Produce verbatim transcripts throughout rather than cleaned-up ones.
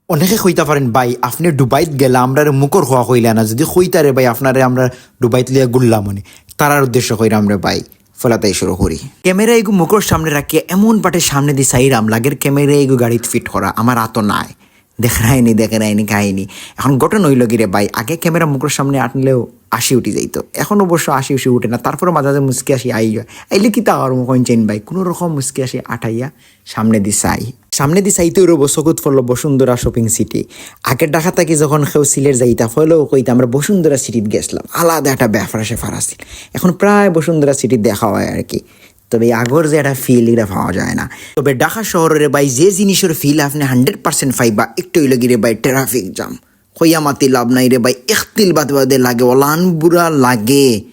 অনেকে কইতা পারেন, "ভাই, আপনে ডুবাইত গেলা, আমরারে মুখর খোয়া কইলা না।" যদি কইতা রে ভাই, আপনারে আমরা ডুবাইত লইয়া ঘুরলাম অনে, তারার উদ্দেশ্য কইরাম রে ভাই, ফলাতাই শুরু করি। ক্যামেরা এগু মুখর সামনে রাখিয়া এমন বাটে সামনেদি চাইরাম, লাগের ক্যামেরা এগু গাড়িত ফিট করা, আমার আতো নাই। দেখরায়নি, দেখরায়নি কাহিনী। এখন ঘটনা অইলো গি রে ভাই, আগে ক্যামেরা মুখর সামনে আনলেও হাসি উঠি যাইতো, এখন অবশ্য হাসি উসি উঠে না, তারপরে মাঝে মাঝে মুচকি হাসি আই যায়। আইলে কিতা আর মুখ চেন ভাই, কোনো রকম মুচকি হাসি আটাইয়া সামনেদি চাই। সামনেদি চাইতে ওর চকুত পড়লো বসুন্ধরা শপিং সিটি। আগে ঢাকা থাকি যখন কেউ সিলেট যাইতা, ফলেও কইতা, "আমরা বসুন্ধরা সিটিত গেছিলাম, আলাদা একটা ব্যাপার স্যাপার আছিল।" এখন প্রায় বসুন্ধরা সিটিত দেখা হয় আর কি। তবে এই আগর যে একটা ফিল, এটা পাওয়া যায় না। তবে ঢাকা শহরে রে ভাই, যে জিনিসর ফিল আপনে হান্ড্রেড পার্সেন্ট পাইবা, একটু অইলো গি রে ভাই, ট্রাফিক জ্যাম। কইয়া মাতি লাভ নাই রে ভাই, এক তিল বাদে বাদে লাগে, ওলান বুরা লাগে।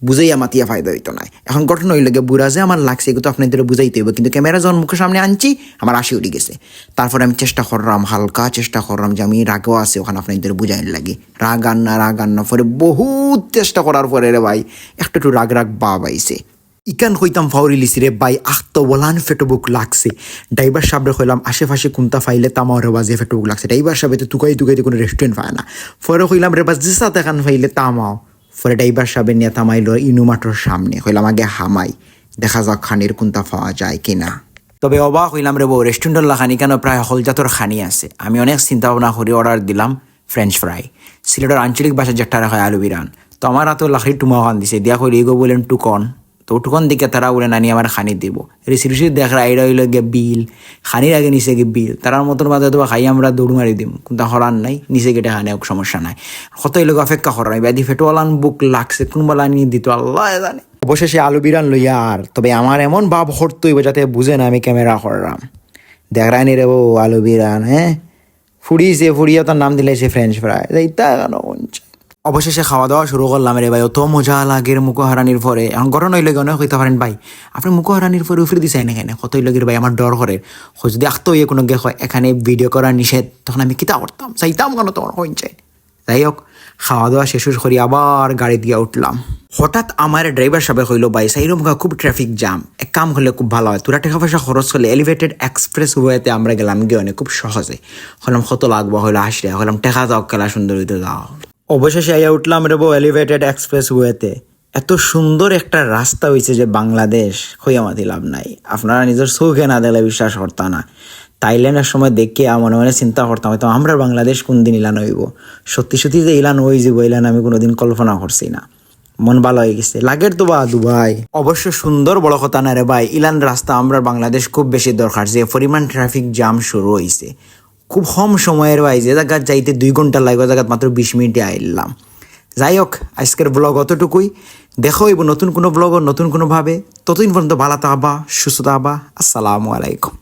বুঝাইয়া মাতিয়া ফায়দা অইতো নায়। এখন ঘটনা অইলো গি, বুরা যে আমার লাগছে, এগু তো আপনাইন্তরে বুঝাইতে অইবো, কিন্তু ক্যামেরা যখন মুখর সামনে আনছি, আমার হাসি উঠি গেছে। তারপরে আমি চেষ্টা করলাম, হালকা চেষ্টা করলাম যে আমি রাগও আছে, ওখানে আপনাইন্তরে বুঝাইন লাগি। রাগ আর না, রাগ আর না। পরে বহুত চেষ্টা করার পরে রে ভাই, একটু একটু রাগ রাগ ভাব আইছে। ইখান কইতাম ফাউরিলিছি রে ভাই, আখ তো ওলান পেটো ভুক লাগছে। ড্রাইভার সাবরে কইলাম, "আশেপাশে কুনতা পাইলে থামাও রে বা, যে পেটো ভুক লাগছে।" ড্রাইভার সাবে তো তুকাই তুকাই তো কোনো রেস্টুরেন্ট পায় না। পরে কইলাম, "রে বা, যেসাত এখান পাইলে থামাও।" পরে ড্রাইভার সাবে নিয়া থামাইলো ইনুমার্টর সামনে। কইলাম, "আগে হামাই, দেখা যাক খানির কুনতা পাওয়া যায় কি না।" তবে অবাক অইলাম রে বা, রেস্টুরেন্টর লাখান ইখানো প্রায় হকল জাতর খানি আছে। আমি অনেক চিন্তা ভাবনা করি অর্ডার দিলাম ফ্রেঞ্চ ফ্রাই। সিলেটর আঞ্চলিক ভাষাত যেটারে কয় আলু বিরান। তো আমার আতো লাকড়ির টুমা ওখান দিছে, দিয়া কইলো, "এগু বলেন টুকন।" তো টুকন দিকে তারা বলে, "নানি আমার খানি দিব।" রিসি রিসি দেখরা, এটা অইলো গিয়া বিল। খানির আগে নিচে গিয়া বিল। তারার মতন বাদে তো বা খাই আমরা দৌড় মারি দিমু। কুনতা করার নাই, নিচে গেটে খানে হোক, সমস্যা নাই। কত অইলো গিয়া অপেক্ষা করার, আমি বাদি পেটো ওলান ভুক লাগছে, কুনবালা আনি দিত আল্লায় জানে। অবশেষে আলু বিরান লইয়া আর, তবে আমার এমন ভাব করতে অইবো যাতে বুঝে না আমি ক্যামেরা করলাম। দেখরায়নি রে বা আলু বিরান, হ্যাঁ? ফুড়িছে, ফুড়িয়া তার নাম দিলাইছে ফ্রেঞ্চ ফ্রাই। যাইতা কেন কোন চাই? অবশেষে খাওয়া দাওয়া শুরু করলাম রে ভাই, অত মজা লাগের মুখো হারানির পরে। এখন ঘটনা অইলো গি, অনেকে কইতা পারেন, "ভাই, আপনে মুখো হারানির পরে উফরে দিছাইন কেনে?" কত অইলো গি রে ভাই, আমার ডর করের। কই যদি আখতো অইয়া কুনুগিয়ে কয়, "এখানে ভিডিও করা নিষেধ", তখন আমি কিতা করতাম? যাইতাম কেন তখন কোন চাই? যাই হোক, খাওয়া দাওয়া শেষ করি আবার গাড়িত গিয়া উঠলাম। হঠাৎ আমার ড্রাইভার সাবে কইলো, "ভাই, সাইরমুখা খুব ট্রাফিক জ্যাম, এক কাম করলে খুব ভালা অয়, থুড়া টেকা পয়সা খরচ করলে এলিভেটেড এক্সপ্রেস ওয়েতে আমরা গেলাম গিয়া অনে খুব সহজে।" কইলাম, "কত লাগবো?" কইলো, "আশি টেকা।" কইলাম, "টেকা যাও, খেলা সুন্দর অইতো যাও।" অবশেষে আইয়া উঠলাম রে বা এলিভেটেড এক্সপ্রেস ওয়েতে। এত সুন্দর একটা রাস্তা অইছে যে বাংলাদেশ, কইয়া মাতি লাভ নাই। আপনারা নিজর চউখে না দেখলে বিশ্বাস করতা না। থাইল্যান্ডর সময় দেখিয়া মনে মনে চিন্তা করতাম, হয়তো আমরার বাংলাদেশ কুনদিন ইলান অইবো। সত্যি সত্যি যে ইলান অইযিবো, ইলান আমি কুনুদিন কল্পনা করছি না। মন ভালা অইগেছে। লাগের তো বা দুবাই। অবশ্য সুন্দর বড় কথা না রে ভাই, ইলান রাস্তা আমরার বাংলাদেশ খুব বেশি দরকার, যে পরিমাণ ট্রাফিক জ্যাম শুরু অইছে। খুব কম সময়ের ভাই, যে জাগাত যাইতে দুই ঘন্টা লাগে, অউ জাগাত মাত্র বিশ মিনিটে আইলাম। যাই হোক, আইজকের ব্লগ অতটুকুই। দেখা অইবো নতুন কুনু ব্লগো, নতুন কুনু ভাবে। ততদিন পর্যন্ত ভালা থাকবা, সুস্থ থাকবা। আসসালামু আলাইকুম।